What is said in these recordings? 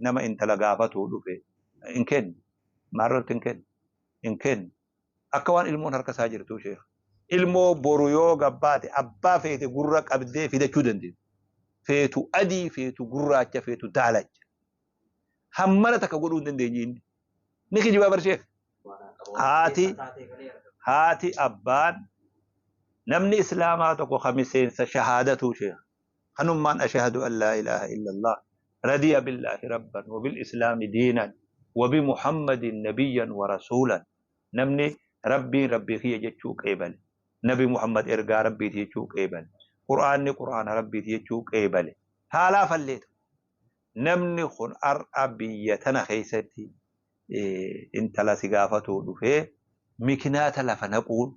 Nama intala gaafatu dhufe hin kennu. Maarratti hin kennu. Hin kennu. Akka waan ilmoon harka isaa jirtu sheekh. Ilmoo boru yoo gabbaate abbaa feete gurra qabdee fidachuu dandeessu. Feetu adii, feetu gurraacha, feetu daalacha. Hammana takka godhuu hin dandeenye inni. Ni kijibaa bar sheekh. Haati abbaan namni islaamaa tokko ka miseensa shahaadatuu sheekh. Kanummaan ashhadu an laa ilaaha illallah radiya billaahi rabban wa bil islaami diinan wa bi muhammadin nabiyyan wa rasuulan. Namni Rabbiin Rabbii kiyya jechuu qeebale, Nabi Muhammad ergaa Rabbiiti jechuu qeebale, Qur'aanni Qur'aana Rabbiiti jechuu qeebale, haalaa fallee ta'u. Namni kun har'a biyya tana keessatti intala si gaafatuu dhufee mikinaata lafa naquun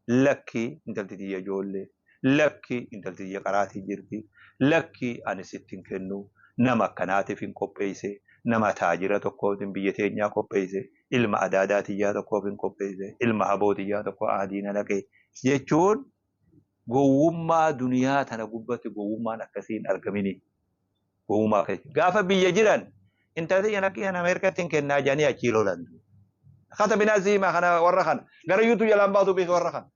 lakki intalti tiyya ijoollee, lakki intalti tiyya qaraatii jirti, lakki ani sitti hin kennu, nama akkanaatiif hin qopheesse, nama taajira tokkootiin biyya teenyaa qopheesse, ilma adaadaa tiyyaa tokkoof hin qopheesse, ilma haboo tiyyaa tokko aadiina naqe jechuun gowwummaa duniyaa tana gubbatti gowwummaan akkasii hin argamini. Gowwummaa akkasii. Gaafa biyya jiran intala tiyya lakkii ana Ameerikatti hin kennaa jedhanii achii lolan. Kata binaa siimaa kana warra kana gara yuutu jalaan baatu beeka warra kana.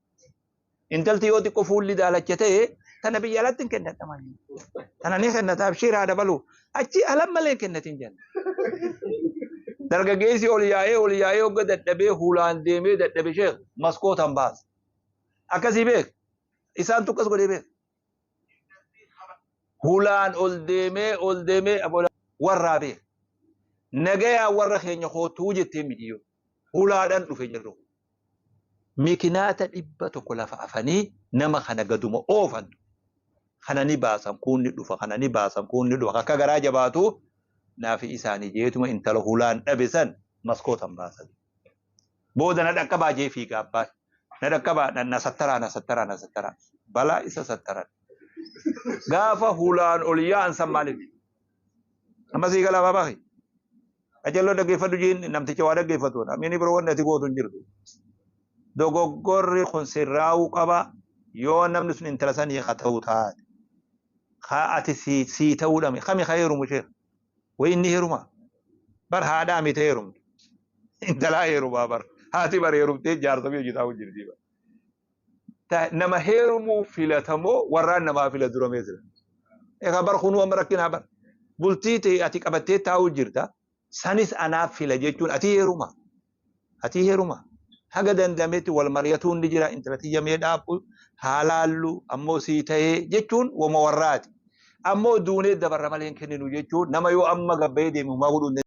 Intalti yoo xiqqoo fuulli daalacha ta'e tana biyya alatti hin kennadha malee. Tana ni kennata abshiir haa dabalu. Achi alan malee hin kennatin jenna. Dargaggeessi ol yaa'ee ol yaa'ee hogga dadhabee hulaan deemee dadhabe sheekh maskootan baasa. Akkasii beek. Isaan tukkas godhee beek. Hulaan ol deemee ol deemee warraa beek. Nagayaa warra keenya kootuu jettee miti yoo. Hulaadhaan dhufe jirru. Mikinaata 100 lafa afanii nama kana gaduma oofan. Kana ni baasan kuun ni dhufa kana ni baasan kuun ni dhufa akka garaa jabaatu naafi isaanii jeetuma intala hulaan dhabe san maskootan baasan. Booda na dhaqqabaa jee fiiga abbaan. Na dhaqqabaa na sattaraa na sattaraa na sattaraa. Balaa isa sattaran. Gaafa hulaan ol yaa'an san maaliif? Amma sii galaa baabaa kee. Qajeelloo dhaggeeffadhu jeen namticha waa dhaggeeffatu. Namni biroo wanni ati gootu hin jirtu. Dogoggorri kun sirraa'uu qaba yoo namni sun intala sanii ka ta'u taate. Ka ati sii ta'uu dhame kami ka heerumu sheekh. Wayi inni heeruma. Bar haadhaa miti heerumtu. Intalaa heerumaa bar. Haati bar heerumtee jaarsa fi hojii taa'u jirti bar. Nama heerumuu filatamoo warraan namaa fila duramee jira. Egaa bar kunuu amma rakkinaa bar. Bultii ta'e ati qabattee taa'uu jirta. Sanis anaaf fila jechuun ati heeruma. Ati heeruma. Haga dandametti wal mari'atuun ni jira intala tiyya mee dhaabu haa laallu ammoo sii ta'ee jechuun wama warraati. Ammoo duunee dabarra malee hin kenninu jechuun nama yoo amma gabbayee deeme homaa godhuu hin danda'u.